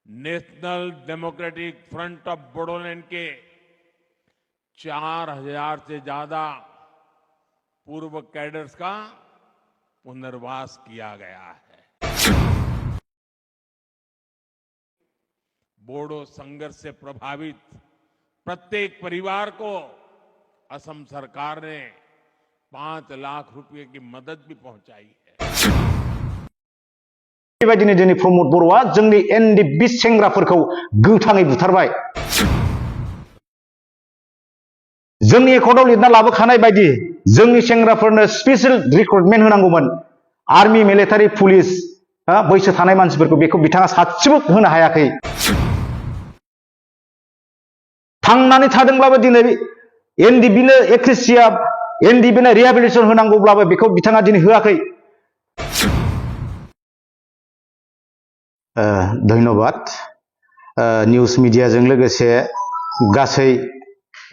National democratic front of Bodoland के 4000 से ज्यादा पूर्व कैडर्स का पुनर्वास किया गया है। बोडो संघर्ष से प्रभावित प्रत्येक परिवार को असम सरकार ने 5 लाख रुपए की मदद भी पहुंचाई है। बेबायदिनो दिनै प्रमद बर'आ जोंनि एनडिपि सेंग्राफोरखौ गोथाङै बुथारबाय। जोंनि एकर्डआव लिरना लाबोखानाय बायदि जोंनि सेंग्राफोरनो स्पेशल रिक्रुटमेन्ट होनांगौमोन। आर्मि, मिलिटारि, पुलिस, बैसो थानाय मानसिफोरखौ बेखौ बिथाङा सासेबो होनो हायाखै। थांनानै थादोंब्लाबो दिनै एनडिपिनो एक्रेसिया एनडिपिनो रिहेबिलिटेसन होनांगौब्लाबो बेखौ बिथाङा दिनै होआखै। धन्यबाद। निउज मिडियाजों लोगोसे गासै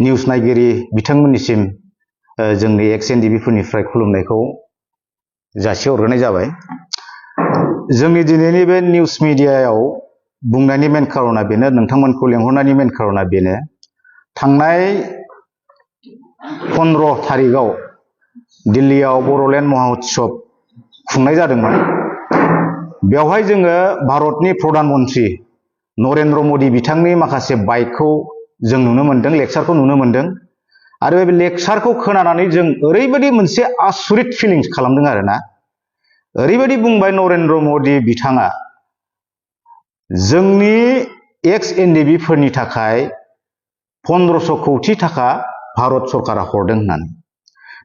निउज नायगिरि बिथांमोननिसिम जोंनि एक्स एनडिपिफोरनिफ्राय खुलुमनायखौ जासिहरग्रोनाय जाबाय। जोंनि दिनैनि बे निउज मिडियायाव बुंनायनि मेन खारना बेनो, नोंथांमोनखौ लेंहरनायनि मेन खारना बेनो, थांनाय 15 थारिखआव दिल्लीयाव बर'लेण्ड महाउत्सव खुंनाय जादोंमोन। बेवहाय जोङो भारतनि प्रधान मन्त्रि नरेन्द्र मदि बिथांनि माखासे बाइकखौ जों नुनो मोन्दों, लेक्सारखौ नुनो मोन्दों। आरो बे लेक्सारखौ खोनानानै जों ओरैबायदि मोनसे आसुरित फिलिंस खालामदों आरोना। ओरैबायदि बुंबाय नरेन्द्र मदि बिथाङा जोंनि एक्स एनडिपिफोरनि थाखाय 1500 कौटि थाखा भारत सरकारा हरदों होननानै।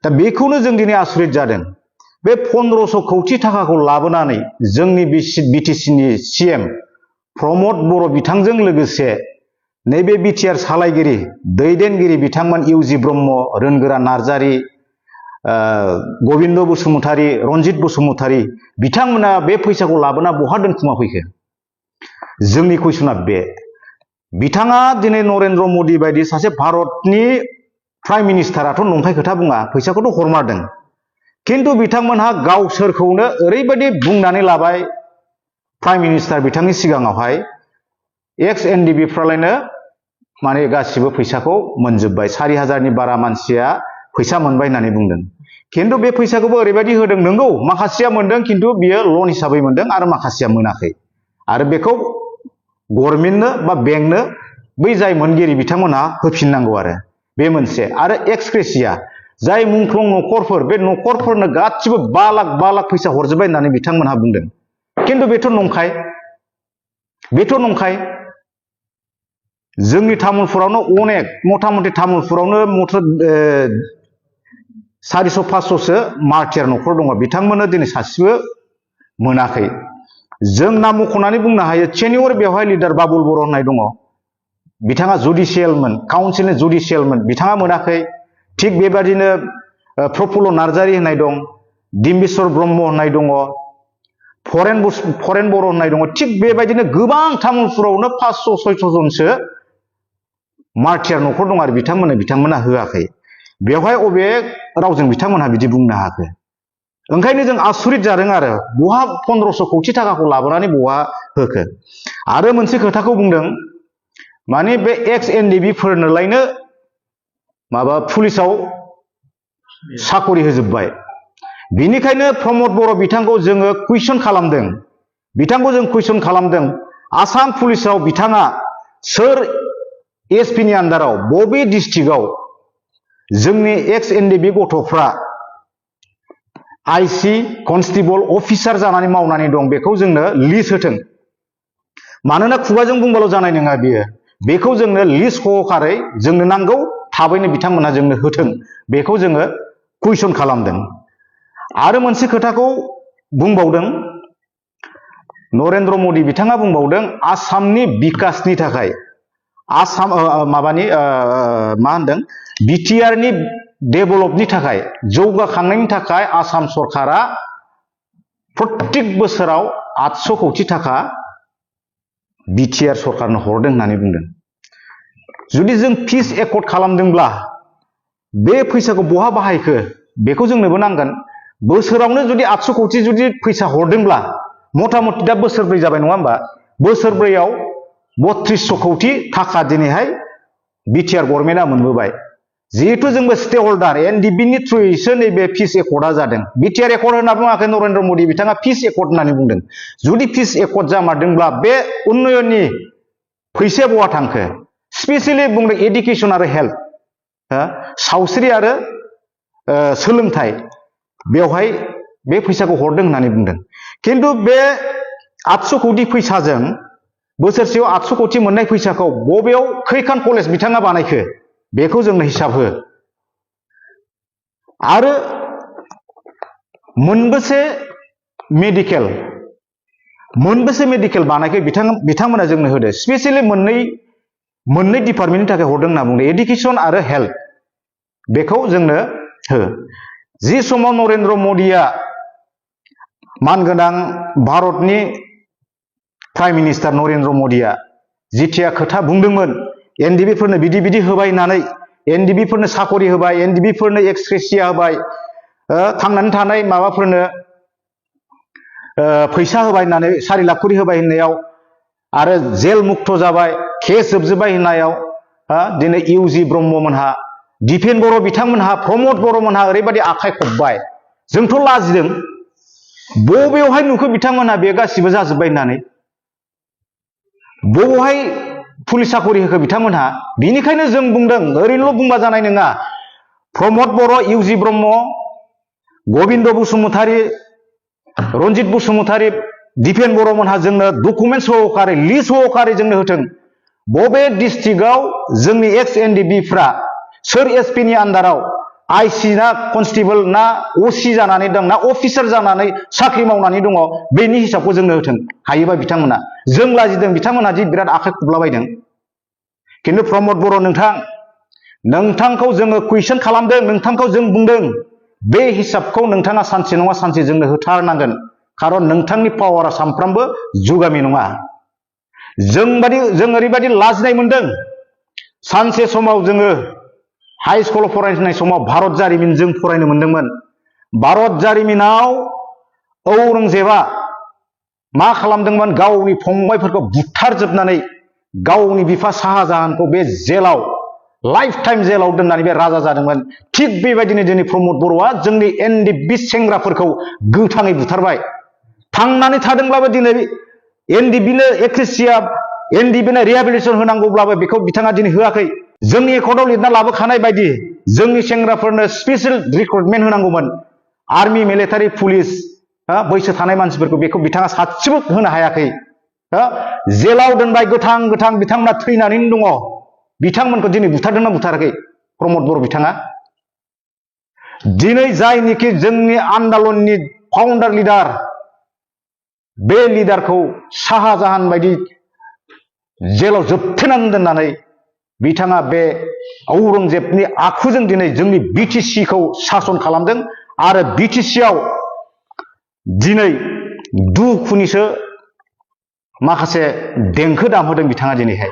दा बेखौनो जों दिनै आसुरित जादों। बे 1500 कौटि थाखाखौ लाबोनानै जोंनि बिटिसिनि सिएम प्रमद बर' बिथांजों लोगोसे नैबे बिटिआर सालायगिरि दैदेनगिरि बिथांमोन इउजि ब्रह्म, रोनगोरा नार्जारि, गबिन्द बसुमतारी, रनजित बसुमतारी बिथांमोना बे फैसाखौ लाबोना बहा दोनखुमा फैखो? जोंनि कुइसना बे। बिथाङा दिनै नरेन्द्र मदि बायदि सासे भारतनि प्राइम मिनिस्टाराथ' नंखाय खोथा बुङा, फैसाखौथ' हरमारदों। किन्तु बिथांमोनहा गावसोरखौनो ओरैबायदि बुंनानै लाबाय प्राइम मिनिस्टार बिथांनि सिगाङावहाय, एक्स एनडिपिफ्रालायनो माने गासिबो फैसाखौ मोनजोब्बाय, 4000नि बारा मानसिया फैसा मोनबाय होननानै बुंदों। किन्तु बे फैसाखौबो ओरैबायदि होदों, नंगौ माखासेया मोनदों किन्तु बियो लन हिसाबै मोनदों आरो माखासेया मोनाखै। आरो बेखौ गभर्नमेन्टनो बा बेंकनो बै जाय मोनगिरि बिथांमोनहा होफिननांगौ आरो बे मोनसे। आरो एक्सक्रेसिया जाय मुंख्लं न'खरफोर, बे न'खरफोरनो गासिबो 5 लाख फैसा हरजोब्बाय होननानै बिथांमोनहा बुंदों। किन्तु बेथ' नंखाय, बेथ' नंखाय। जोंनि तामुलपुरावनो अनेक, मथा मथि तामुलपुरावनो 400-500सो मार्टियार न'खर दङ, बिथांमोननो दिनै सासेबो मोनाखै। जों नाम मख'नानै बुंनो हायो, सेनियर बेवहाय लिडार बाबुल बर' होननाय दङ, बिथाङा जुडिसियेलमोन, काउन्सिलनि जुडिसियेलमोन, बिथाङा मोनाखै। थिग बेबादिनो प्रफुल्ल नार्जारि होननाय दं, डिम्बिस्वर ब्रह्म होननाय दङ, फरेन बर' होननाय दङ। थिग बेबायदिनो गोबां तामुलपुरावनो 500-600 जनसो मार्टियार न'खर दं आरो बिथांमोना होआखै। बेवहाय अबे रावजों बिथांमोनहा बिदि बुंनो हाखो? ओंखायनो जों आसुरित जादों आरो बहा 1500 कौटि थाखाखौ लाबोनानै बहा होखो? आरो मोनसे खोथाखौ बुंदों, माने बे एक्स एनडिपिफोरनोलायनो माबा पुलिसाव साकरि होजोब्बाय। बिनिखायनो प्रमद बर' बिथांखौ जोङो कुइसन खालामदों, बिथांखौ जों कुइसन खालामदों, आसाम पुलिसाव बिथाङा सोर एसपिनि आन्डाराव बबे डिस्ट्रिक्टआव जोंनि एक्स एनडिपि गथ'फ्रा आइसि कनस्टेबल अफिसार जानानै मावनानै दं, बेखौ जोंनो लिस्ट होथों। मानोना खुगाजों बुंबाल' जानाय नङा बियो, बेखौ जोंनो लिस्ट सहकारै जोंनो नांगौ, थाबैनो बिथांमोनहा जोंनो होथों, बेखौ जोङो कुइसन खालामदों। आरो मोनसे खोथाखौ बुंबावदों नरेन्द्र मदि बिथाङा, बुंबावदों आसामनि बिकासनि थाखाय, आसाम माबानि मा होनदों, बिटिआरनि डेभेलपनि थाखाय, जौगाखांनायनि थाखाय आसाम सरकारा प्रत्येक बोसोराव 800 कौटि थाखा बिटिआर सरकारनो हरदों होननानै बुंदों। जुदि जों पिस एकर्ड खालामदोंब्ला बे फैसाखौ बहा बाहायखो बेखौ जोंनोबो नांगोन। बोसोरावनो जुदि 800 कौटि जुदि फैसा हरदोंब्ला, मथा मथि दा बोसोरब्रै जाबाय नङा होमबा? बोसोरब्रैयाव 3200 कौटि थाखा दिनैहाय बिटिआर गभर्नमेन्टआ मोनबोबाय जिहेतु जोंबो स्टेक हल्डार एनडिबि नि थ्रुयैसो नैबे पिस एकर्डआ जादों बिटिआर एकर्ड होनना बुङाखै नरेन्द्र मोदी बिथाङा पिस एकर्ड होननानै बुंदों जुदि पिस एकर्ड जामारदोंब्ला बे उन्नयननि फैसाया बहा थांखो स्पेसियेलि बुंदों एडुकेसन आरो हेल्थ सावस्रि आरो सोलोंथाइ बेवहाय बे फैसाखौ हरदों होननानै बुंदों खिन्थु बे 800 कौटि फैसाजों बोसोरसेयाव 800 कौटि मोननाय फैसाखौ बबेयाव खैखान कलेज बिथाङा बानायखो बेखौ जोंनो हिसाब हो आरो मोनबेसे मेडिकेल बानायखो बिथांमोना जोंनो होदो स्पेसियेलि मोननै डिपार्टमेन्टनि थाखाय हरदों होनना बुंदों एडुकेसन आरो हेल्थ बेखौ जोंनो हो जि समाव नरेन्द्र मोदीया मानगोनां भारतनि प्राइम मिनिस्टार नरेन्द्र मोदीया जिथिया खोथा बुंदोंमोन एनडिबिफोरनो बिदि होबाय होननानै एनडिबिफोरनो साकरि होबाय एनडिबिफोरनो एक्सग्रेसिया होबाय थांनानै थानाय माबाफोरनो फैसा होबाय होननानै 4 लाख करि होबाय होननायाव आरो जेल मुक्त जाबाय केस जोबजोब्बाय होननायाव दिनै इउजि ब्रह्ममोनहा दिपेन बर' बिथांमोनहा प्रमद बर'मोनहा ओरैबायदि आखाइ खबबाय जोंथ' लाजिदों बबेयावहाय नुखो बिथांमोनहा बे गासिबो जाजोब्बाय होननानै बबेयावहाय पुलिस साकरि होखो बिथांमोनहा बिनिखायनो जों बुंदों ओरैनोल' बुंबा जानाय नङा प्रमद बर' इउजि ब्रह्म गबिन्द बसुमतारी रन्जित बसुमतारी दिपेन बर'मोनहा जोंनो डकुमेन्ट सहकारै लिस्ट सहकारै जोंनो होथों बबे डिस्ट्रिक्टआव जोंनि एक्स एनडिबिफ्रा सोर एसपि नि आन्डाराव आइसि ना कनस्टेबल ना असि जानानै दं ना अफिसार जानानै साख्रि मावनानै दङ बेनि हिसाबखौ जोंनो होथों हायोबा बिथांमोना जों लाजिदों बिथांमोनहा दि बिराद आखाइ खबलाबायदों खिन्थु प्रमद बर' नोंथांखौ जोङो कुइसन खालामदों नोंथांखौ जों बुंदों बे हिसाबखौ नोंथाङा सानसे नङा सानसे जोंनो होथारनांगोन खारन नोंथांनि पावारा सानफ्रामबो जुगामि नङा जों ओरैबायदि लाजिनाय मोनदों सानसे समाव जोङो हाई स्कुलाव फरायनाय समाव भारत जारिमिन जों फरायनो मोनदोंमोन भारत जारिमिनाव औरंगजेबा मा खालामदोंमोन गावनि फंबायफोरखौ बुथारजोबनानै गावनि बिफा शाहजाहानखौ बे जेलाव लाइफ टाइम जेलाव दोननानै बे राजा जादोंमोन थिग बेबायदिनो दिनै प्रमद बर'आ जोंनि एनडिबि सेंग्राफोरखौ गोथाङै बुथारबाय थांनानै थादोंब्लाबो दिनै एनडिबिनो एक्रेसिया एनडिबिनो रिहेबिलिटेसन होनांगौब्लाबो बेखौ बिथाङा दिनै होआखै जोंनि एकर्डआव लिरना लाबोखानाय बायदि जोंनि सेंग्राफोरनो स्पेसियेल रिक्रुटमेन्ट होनांगौमोन आर्मि मिलिटारि पुलिस बैसो थानाय मानसिफोरखौ बेखौ बिथाङा सासेबो होनो हायाखै जेलाव दोनबाय गोथां बिथांमोना थैनानैनो दङ बिथांमोनखौ दिनै बुथारदोंना बुथाराखै प्रमद बर' बिथाङा दिनै जायनिखि जोंनि आन्दलननि फाउन्डार लिडार बे लिडारखौ शाहजाहान बायदि जेलाव जोबथेनानै दोननानै बिथाङा बे औरंगजेबनि आखुजों दिनै जोंनि बिटिसिखौ सासन खालामदों आरो बिटिसिआव दिनै दुखुनिसो माखासे देंखो दामहोदों बिथाङा दिनैहाय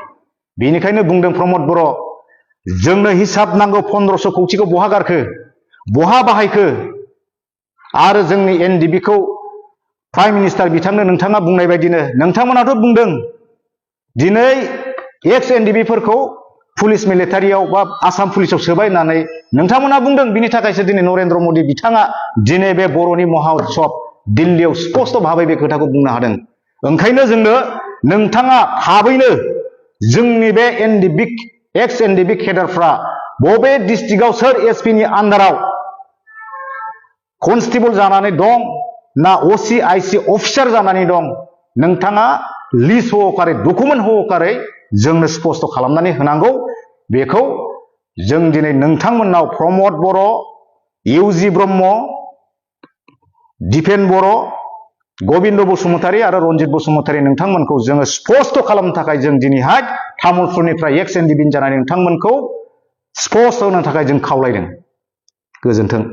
बेनिखायनो बुंदों प्रमद बर' जोंनो हिसाब नांगौ 1500 कौटिखौ बहा गारखो बहा बाहायखो आरो जोंनि एनडिबिखौ प्राइम मिनिस्टार बिथांनो नोंथाङा बुंनाय बायदिनो नोंथांमोनाथ' बुंदों दिनै एक्स एनडिबिफोरखौ पुलिस मिलिटारियाव बा आसाम पुलिसाव सोबाय होननानै नोंथांमोना बुंदों बिनि थाखायसो दिनै नरेन्द्र मोदी बिथाङा दिनै बे बर'नि महा उत्सब दिल्लीयाव स्पष्ट भाबै बे खोथाखौ बुंनो हादों ओंखायनो जोंनो नोंथाङा थाबैनो जोंनि बे एनडिबि एक्स एनडिबि केडारफ्रा बबे डिस्ट्रिक्टआव सोर एसपि नि आन्डाराव कनस्टेबल जानानै दं ना असि आइसि अफिसार जानानै दं नोंथाङा लिस्ट सहकारै डकुमेन्ट सहकारै जोंनो स्पष्ट खालामनानै होनांगौ बेखौ जों दिनै नोंथांमोननाव प्रमद बर' इउजि ब्रह्म दिपेन बर' गबिन्द बसुमतारी आरो रन्जित बसुमतारी नोंथांमोनखौ जोङो स्पष्ट खालामनो थाखाय जों दिनैहाय तामुलपुरनिफ्राय एक्स एनडिबि जानानै नोंथांमोनखौ स्पष्ट होनो थाखाय जों खावलायदों गोजोन्थों।